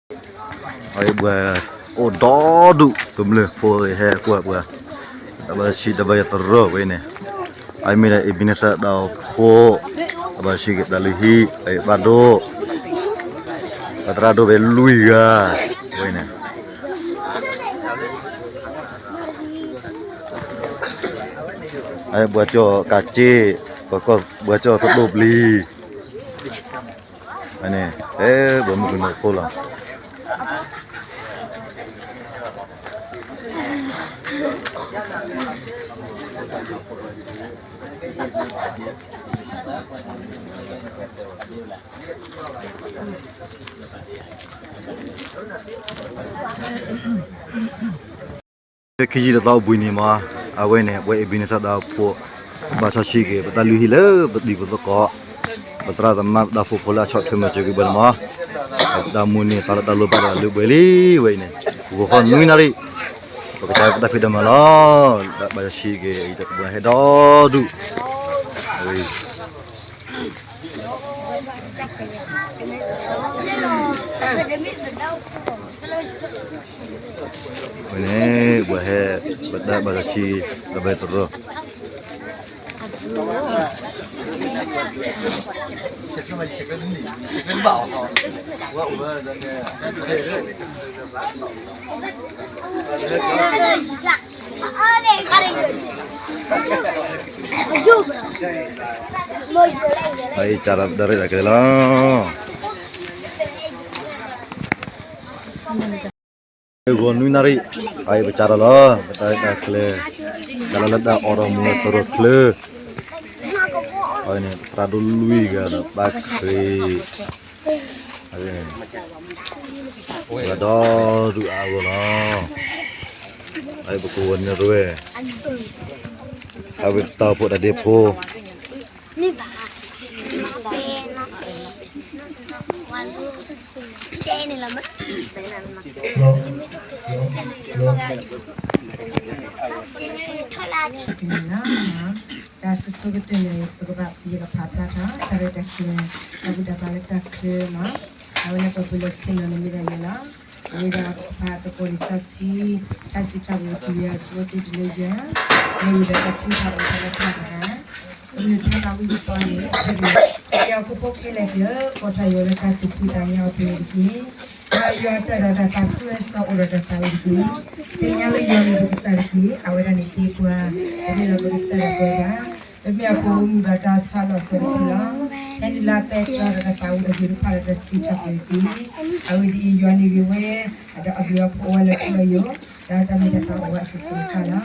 အဝဲပှၤအိၣ်ဒီဒူၣ် ကမျၢၢ်ဖိဟဲကွၢ်ပှၤ တၢ်ဘၣ်ဆံတၢ်ဘၣ်ယွၤသရိာ်ဝဲန့ၣ်, အမ့ၢ်ဒၣ် Ebenezer ဒီးဖိ တၢ်ဘၣ်ဆံက့ၤတၢ်လုၢ်ဟံၣ် အဘၣ်ဒိ ပသရၣ်ဒိၣ်ဖဲလွံၢ်ဂၤဝဲန့ၣ်, အပှၤကၠီၣ်ကးစ့, ပှၤကၠီၣ်သဒိၣ်ပျံၤ န့ၣ် အဲ ပှၤမုၢ်ကနၢဖိလီၤ. ခံဆံတသီဘှံးနံၤမး, အဝဲန့ၣ် ပှၤ Ebenezer ဒီးဖိ ဘၣ်စီဆှံက့ၤ ပတၢ်လုၢ်ဟံၣ်လၢပသံၣ်ဖိသကိး, ပသရၣ်သမါပတၢ်ဖိဖိလၢအဆီၣ်ထွဲမၤစၢၤက့ၤပှၤန့ၣ်မး, ပတၢ်မုၢ်န့ၢ်သးလၢတၢ်လိၣ်ဘၣ်ဒီးလၢပှဲၤလံဝဲအံၤန့ၣ်, ဂီၤခီနွံနၣ်ရံၣ်, ပကစၢ်ပတၢ်ဖံးတၢ်မၤလီၤ, တၢ်ဘၣ်စီဆှံက့ၤ အံၤတကပှၤဟဲဒီဒူၣ် ဝဲန့ၣ် ပှၤဟဲ ပတၢ်ဘၣ်စီဆှံ တၢ်ဘၣ်သရိာ် အအံၤစးထီၣ်ပတၢ်ရဲၣ်တၢ်ကျဲၤလီၤ. ဂီၤနွံနၣ်ရံၣ်, အအံၤပစးထီၣ်လီၤ, ပတၢ်ရဲၣ်တၢ်ကျဲၤ, တၢ်လၢလၢတၢ်အိးထီၣ်မူအသရိာ်ချၢ, အဝဲန့ၣ် သရၣ်ဒိၣ်လွံၢ်ဂၤဒီးဘၣ်ခရံာ်, ပှၤဒီဒူၣ်အါဂီၢ်လီၤ. အအံၤပကဝီၤန့ၣ်ရဲၣ်, အဝဲတၢ်အိၣ်ဖှိၣ်တၢ်ဒ့ဖိ တၢ်ဆိဆိကတၢၢ်န့ၣ် ပကဘၣ်ယကဖးဖျါထီၣ် တၢ်ရဲၣ်တၢ်ကျဲၤ, တၢ်ဘူၣ်တၢ်ဘါလၢတၢ်ချၢမး, အဝဲလၢပဘူးလၢဆ့ၣ်နီၤန့ၣ်မ့ၢ်ဒၣ်ယဲလီၤ. အဝဲဒၣ်ပကဖးသကိးလံာ်စီဆှံ, တၢ်စံးထီၣ်ပတြၢၤအဆၢဖိတၢတုၤလၢယဲၢ်, မ့ၢ်ဝံၤဒီးတၢ်ထုကဖၣ်အိၣ်ဖျါလၢတၢ်တဂၤ, မုၢ်ထါသးဝံၣ်တပှၢ်န့ၣ်, ပယီၤခိၣ်ဖိခဲလၢာ်က့ၤ, အိးထီၣ်ယွၤလၢတၢ်သူၣ်ဖှံသးညီအပူၤန့ၣ်တက့ၢ်. ယွၤတၢ်ဒီးတၢ်သးခုကစီၣ်အိၣ်ဒီးတၢ်သးဝံၣ်တက့ၢ်. သ့ၣ်ညါလၢယွၤမ့ၢ်ပကစၢ်တက့ၢ်. အဝဲဒၣ်န့ၣ်သ့ပှၤ, ပမ့ၢ်လၢပကစၢ်ဒီးပဝဲဒၣ်, ပမ့ၢ်အဖိမုၣ်ဒီးတၢ်ဆါလီၤပှဲၤတဖုလီၤ. ဖဲန့ၣ်လၢပဲတြီဒီးတၢ်သးဝံၣ်အဂ့ၤတဖၣ်ဒီးတၢ်စံးထီၣ်ပတြၢၤတက့ၢ်. အဝဲဒ်အံၤ, ယွၤန့ၣ်ဂ့ၤဝဲ, ဒီးအဘျုးအဖှိၣ်အိၣ်ဝဲလၢထူလၢယိာ်, ဒီးတၢ်မ့ၢ်တၢ်တီအိၣ်ဝဲအစိၤစိၤတဖၣ်လီၤ.